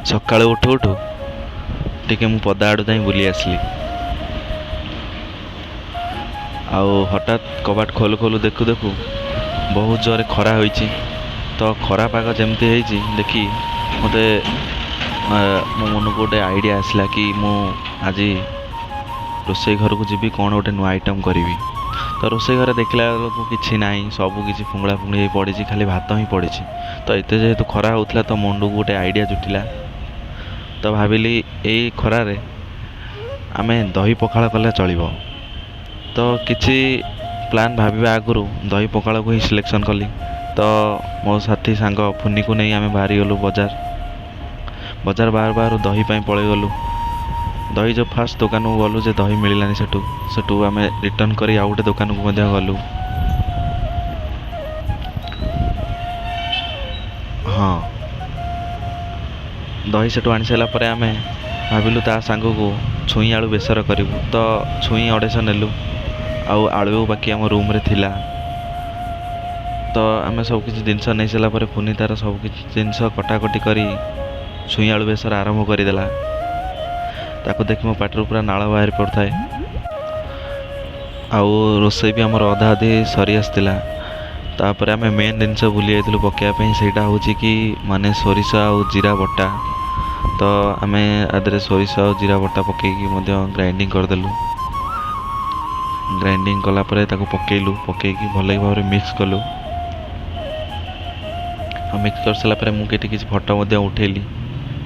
ସକାଳୁ ଉଠୁ ଉଠୁ ଟିକେ ମୁଁ ପଦା ଆଡ଼ୁ ଯାଇ ବୁଲି ଆସିଲି। ଆଉ ହଠାତ୍ କବାଟ ଖୋଲୁ ଖୋଲୁ ଦେଖୁ ଦେଖୁ ବହୁତ ଜୋରରେ ଖରା ହୋଇଛି। ତ ଖରା ପାଗ ଯେମିତି ହେଇଛି ଦେଖି ମୋତେ ମୋ ମନକୁ ଗୋଟେ ଆଇଡ଼ିଆ ଆସିଲା କି ମୁଁ ଆଜି ରୋଷେଇ ଘରକୁ ଯିବି, କ'ଣ ଗୋଟେ ନୂଆ ଆଇଟମ୍ କରିବି। ତ ରୋଷେଇ ଘରେ ଦେଖିଲା ବେଳକୁ କିଛି ନାହିଁ, ସବୁ କିଛି ଫୁଙ୍ଗୁଳା ଫୁଙ୍ଗୁଳି ହେଇ ପଡ଼ିଛି, ଖାଲି ଭାତ ହିଁ ପଡ଼ିଛି। ତ ଏତେ ଯେହେତୁ ଖରା ହେଉଥିଲା, ତ ମୁଣ୍ଡକୁ ଗୋଟେ ଆଇଡ଼ିଆ ଜୁଟିଲା। ତ ଭାବିଲି ଏଇ ଖରାରେ ଆମେ ଦହି ପଖାଳ କଲେ ଚଳିବ। ତ କିଛି ପ୍ଲାନ୍ ଭାବିବା ଆଗରୁ ଦହି ପଖାଳକୁ ହିଁ ସିଲେକ୍ସନ୍ କଲି। ତ ମୋ ସାଥି ସାଙ୍ଗ ଫୁନିକୁ ନେଇ ଆମେ ବାହାରିଗଲୁ ବଜାର। ବଜାର ବାହାରୁ ବାହାରୁ ଦହି ପାଇଁ ପଳେଇଗଲୁ। ଦହି ଯେଉଁ ଫାର୍ଷ୍ଟ ଦୋକାନକୁ ଗଲୁ ଯେ ଦହି ମିଳିଲାନି ସେଠୁ। ସେଠୁ ଆମେ ରିଟର୍ଣ୍ଣ କରି ଆଉ ଗୋଟେ ଦୋକାନକୁ ମଧ୍ୟ ଗଲୁ। ହଁ, ଦହି ସେଠୁ ଆଣି ସାରିଲା ପରେ ଆମେ ଭାବିଲୁ ତା ସାଙ୍ଗକୁ ଛୁଇଁ ଆଳୁ ବେସର କରିବୁ। ତ ଛୁଇଁ 250 ନେଲୁ ଆଉ ଆଳୁ ବାକି ଆମ ରୁମ୍ରେ ଥିଲା। ତ ଆମେ ସବୁ କିଛି ଜିନିଷ ନେଇ ସାରିଲା ପରେ ଫୁନି ତାର ସବୁ କିଛି ଜିନିଷ କଟାକଟି କରି ଛୁଇଁ ଆଳୁ ବେସର ଆରମ୍ଭ କରିଦେଲା। ତାକୁ ଦେଖି ମୋ ପାଟିରୁ ପୁରା ନାଳ ବାହାରି ପଡ଼ୁଥାଏ। ଆଉ ରୋଷେଇ ବି ଆମର ଅଧା ଅଧି ସରି ଆସିଥିଲା। ତାପରେ ଆମେ ମେନ୍ ଜିନିଷ ଭୁଲି ଯାଇଥିଲୁ ପକାଇବା ପାଇଁ, ସେଇଟା ହେଉଛି କି ମାନେ ସୋରିଷ ଆଉ ଜିରା ବଟା। ତ ଆମେ ଆ ଦେହରେ ସୋରିଷ ଆଉ ଜିରା ବଟା ପକାଇକି ମଧ୍ୟ ଗ୍ରାଇଣ୍ଡିଙ୍ଗ କରିଦେଲୁ। ଗ୍ରାଇଣ୍ଡିଙ୍ଗ କଲା ପରେ ତାକୁ ପକାଇଲୁ, ପକାଇକି ଭଲ ଭାବରେ ମିକ୍ସ କଲୁ। ଆଉ ମିକ୍ସ କରିସାରିଲା ପରେ ମୁଁ କେଠି କିଛି ଫଟୋ ମଧ୍ୟ ଉଠେଇଲି।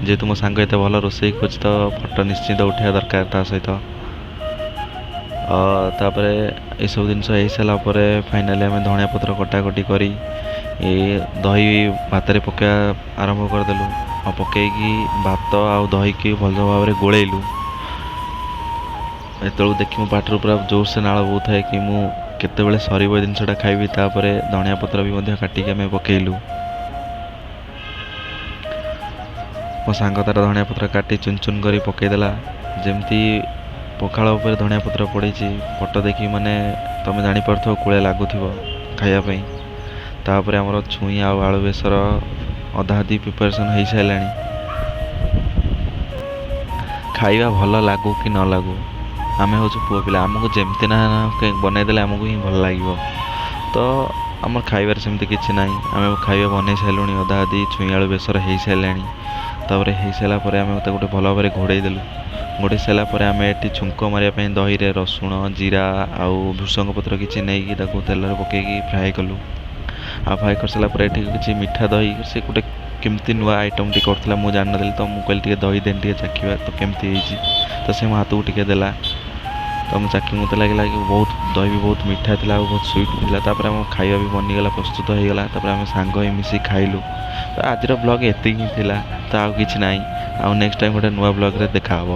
ଯେହେତୁ ମୋ ସାଙ୍ଗ ଏତେ ଭଲ ରୋଷେଇ କରୁଛି, ତ ଫଟୋ ନିଶ୍ଚିନ୍ତ ଉଠେଇବା ଦରକାର ତା ସହିତ। ତାପରେ ଏସବୁ ଜିନିଷ ହେଇସାରିଲା ପରେ ଫାଇନାଲି ଆମେ ଧଣିଆ ପତ୍ର କଟାକଟି କରି ଏ ଦହି ଭାତରେ ପକାଇବା ଆରମ୍ଭ କରିଦେଲୁ। ଆଉ ପକାଇକି ଭାତ ଆଉ ଦହିକି ଭଲ ଭାବରେ ଗୋଳେଇଲୁ। ଏତେବେଳକୁ ଦେଖି ମୋ ପାଟିରୁ ପୁରା ଜୋରସେ ନାଳ ବୋହୁଥାଏ କି ମୁଁ କେତେବେଳେ ସରିବ ଏ ଜିନିଷଟା ଖାଇବି। ତାପରେ ଧଣିଆ ପତ୍ର ବି ମଧ୍ୟ କାଟିକି ଆମେ ପକାଇଲୁ। ମୋ ସାଙ୍ଗ ତାର ଧଣିଆ ପତ୍ର କାଟି ଚୁନ ଚୁନ କରି ପକାଇଦେଲା। ଯେମିତି ପଖାଳ ଉପରେ ଧଣିଆ ପତ୍ର ପଡ଼ିଛି, ଫଟୋ ଦେଖି ମାନେ ତମେ ଜାଣିପାରୁଥିବ କୋଳିଆ ଲାଗୁଥିବ ଖାଇବା ପାଇଁ। ତାପରେ ଆମର ଛୁଇଁ ଆଉ ଆଳୁ ବେସର ଅଧା ଅଧି ପ୍ରିପାରେସନ୍ ହେଇସାରିଲାଣି। ଖାଇବା ଭଲ ଲାଗୁ କି ନ ଲାଗୁ, ଆମେ ହେଉଛୁ ପୁଅ ପିଲା, ଆମକୁ ଯେମିତି ନା ବନେଇଦେଲେ ଆମକୁ ହିଁ ଭଲ ଲାଗିବ। ତ ଆମର ଖାଇବାରେ ସେମିତି କିଛି ନାହିଁ, ଆମେ ଖାଇବା ବନେଇ ସାରିଲୁଣି ଅଧା ଅଧି, ଛୁଇଁ ଆଳୁ ବେସର ହେଇସାରିଲାଣି। ତାପରେ ହେଇସାରିଲା ପରେ ଆମେ ତାକୁ ଗୋଟେ ଭଲ ଭାବରେ ଘୋଡ଼େଇ ଦେଲୁ। ଘୋଡ଼େଇ ସାରିଲା ପରେ ଆମେ ଏଠି ଛୁଙ୍କ ମାରିବା ପାଇଁ ଦହିରେ ରସୁଣ, ଜିରା ଆଉ ଭୃସଙ୍ଗ ପତ୍ର କିଛି ନେଇକି ତାକୁ ତେଲରେ ପକାଇକି ଫ୍ରାଏ କଲୁ। ଆଉ ଫ୍ରାଏ କରିସାରିଲା ପରେ ଏଠି କିଛି ମିଠା ଦହି, ସେ ଗୋଟେ କେମିତି ନୂଆ ଆଇଟମ୍ଟି କରୁଥିଲା ମୁଁ ଜାଣିନଥିଲି। ତ ମୁଁ କହିଲି ଟିକେ ଦହି ଦେନି ଟିକେ ଚାଖିବା ତ କେମିତି ହେଇଛି। ତ ସେ ମୋ ହାତକୁ ଟିକେ ଦେଲା, ତ ମୁଁ ଚାଖି ମୋତେ ଲାଗିଲା କି ବହୁତ ଦହି ବି ବହୁତ ମିଠା ଥିଲା ଆଉ ବହୁତ ସୁଇଟ୍ ଥିଲା। ତାପରେ ଆମ ଖାଇବା ବି ବନିଗଲା, ପ୍ରସ୍ତୁତ ହେଇଗଲା। ତାପରେ ଆମେ ସାଙ୍ଗ ହେଇ ମିଶିକି ଖାଇଲୁ। ତ ଆଜିର ବ୍ଲଗ୍ ଏତିକି ହିଁ ଥିଲା, ତ ଆଉ କିଛି ନାହିଁ। ଆଉ ନେକ୍ସଟ ଟାଇମ୍ ଗୋଟେ ନୂଆ ବ୍ଲଗ୍ରେ ଦେଖା ହେବ।